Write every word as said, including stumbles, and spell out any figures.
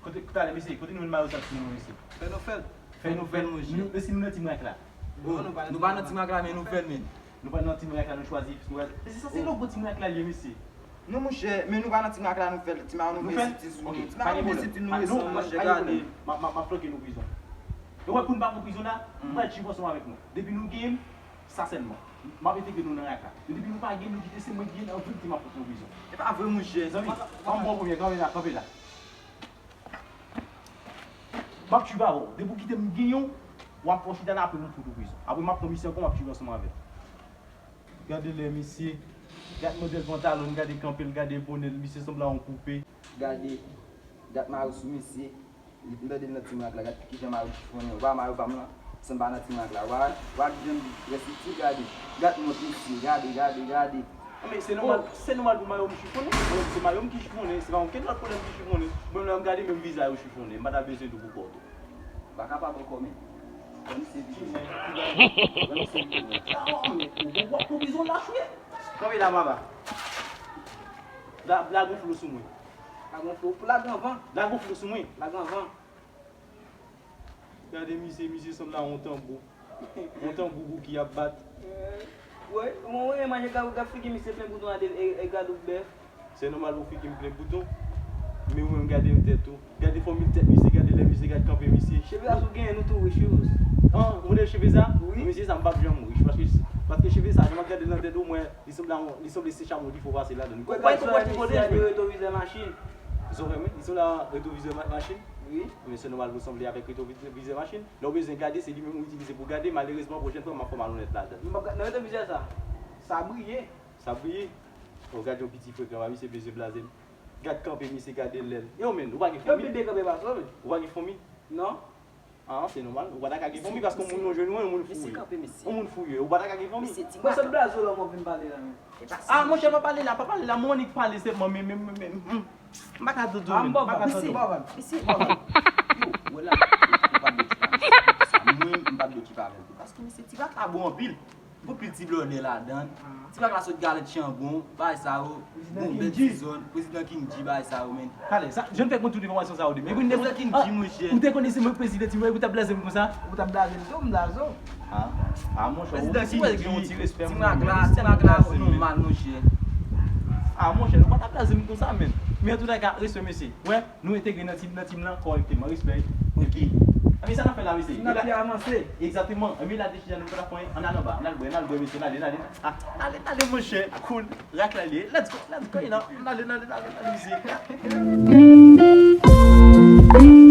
Kote, talè, mesye, kote nou jwenn mayo sa sou nou, mesye? Fè nou fè l. Fè nou fè l, monchè. Nou, mesye, nou nan Team Rak la. Non, nou pa nan Team Rak la, men nou fè l, men. Nou pa nan Team Rak la, nou chwazi. Mesye, sa se logo Team Rak la, li ye, mesye. Non, monchè, men nou pa nan Team Rak la, nou fè l. Ti mayo nou vle soti sou nou. Ti mayo nou vle soti nou, monchè, gade. M ap flanke nou prizon. E wè, pou n pa pran prizon la, m pral tchif ansanm avèk nou. Depi nou genyen m, sa sèlman. M ap entegre nou nan Rak la. Men depi nou pa genyen m, nou kite se mwen ki genyen, an verite, m ap foutre nou prizon. E pa vre, monchè. Zanmi, ban m ba w premye, kanpe la, kanpe la. M ap tchif avè w. Depi w kite m genyen w, w ap fè w chita la, apre m fout ou prizon. Apre m ap pran misye ankò, m ap tchif ansanm avè l. Gade lè misye, gad modèl pantalon, gade kanpe l, gade bonè l, misye sanble a yon koupe. Gade, gad mayo sou misye, li m tande l nan Team Rak la, gad kijan mayo chifonnen, w pa mayo pa m lan, san m pa nan Team Rak la, w pa, w pa kijan l rèsiti, gade, gad mont misye, gade, gade, gade. Non, men se nòmal, se nòmal pou mayo m chifonnen, mwen se mayo m ki chifonnen, se pa okenn lòt pwoblèm ki chifonnen, mwen lè m gade menm vizaj ou chifonnen, m pa ta bezwen di w pou kò w tou. M pa kapab ankò, men. Ban misye vini. Ban misye vini. Sa w ap pran prizon lach ou ye. Kanpe la, mama. La, lage yon flou sou mwen. Lage yon flou, lage anvan. Lage yon flou sou mwen. Lage anvan. Gade misye, misye sanble a yon tanbou. Yon tanbou bouki ap bat. Woy, mwen, mwen, manje gad, gad figi misye plen bouton a de, e, e gad ou bèf. Se nòmal pou figi m plen bouton. Men ou menm gade yon tèt ou. Gade fòm tèt misye, gade lè misye, gade kanpe misye. Cheve a sou genyen nou tou rich wi. An, modèl cheve sa? Wi. Mesye sa m p ap janm rich. Paske, paske cheve sa, jan m ap gade l nan tèt ou, mwen, li sanble a yon, li sanble se chamo di fò pase ladan l. Ou pa konprann ki modèl cheve? Retwovizè machin. Zòrèy mwen, li sanble a retwovizè ma-, machin. Wi. Men se nòmal pou sanble avèk retwovizè machin. Lè w bezwen gade, se li menm ou itilize pou gade. Malerezman, pwochèn fwa, m ap fè w malonèt ladan l. Nan retwovizè sa, sa briye. Sa briye. O, gad yon piti frekan, pa misye bezwen blaze m. Gad kanpe misye, gade lèl. Yo, men, ou pa gen fanmi? Yo pi byen kanpe pase w, men. Ou pa gen fanmi? Non. Ah, se nòmal. Ou pa ta ka gen fanmi paske yon moun nan jwenn ou, yon moun fou ye. Yon moun fou ye. Ou pa ta ka gen fanmi. Mwen sot blaze w lè w vin pale la, men. Ah, monchè, pa pale la, pa pale la. Mwen annik pale sèlman, men, men, men, men, hmm. M pa ka tande w, men. M pa ka tande w. Mesye, mesye, yo, wè la, ou pa dwe okipe avè l. Mwen, m pa dwe okipe avè l tou. Paske misye ti bak la bon anpil. Gon pil ti blòdè ladan. Ti bak la sot galèt chanbon, bagay sa yo. Gon bèl ti zòn. Prezidan King G, bagay sa yo, men. Talè, sa, jan fèk mwen tout enfòmasyon sa yo de. Men pou n te Prezidan King G, monchè. Ou te konnen se mwen prezidan, ti mwen, ou t ap blaze m konsa? Ou t ap blaze m tou, m blaze w. Ah, ah, monchè, ou si wè gen yon ti respè, Ti Mak la, Ti Mak la, nou mal, monchè. Ah, monchè, nou pa t ap blaze m konsa, men. Men antoulèka, respè, mesye. Wè, nou entegre nan tim, nan tim lan kòrèkteman. Respè. Ok. Ebyen, sa n ap fè la, mesye? N ap byen avanse. Egzakteman. Ebyen, la, deja, nou pa t ap fè anyen. Ann al anba, ann al bwè, ann al bwè, mesye, n ale, n ale. Ah, n ale, n ale, monchè. Cool. Rak la, l ye. Let's go, let's go, you know. N ale, n ale, n ale, n ale, mesye.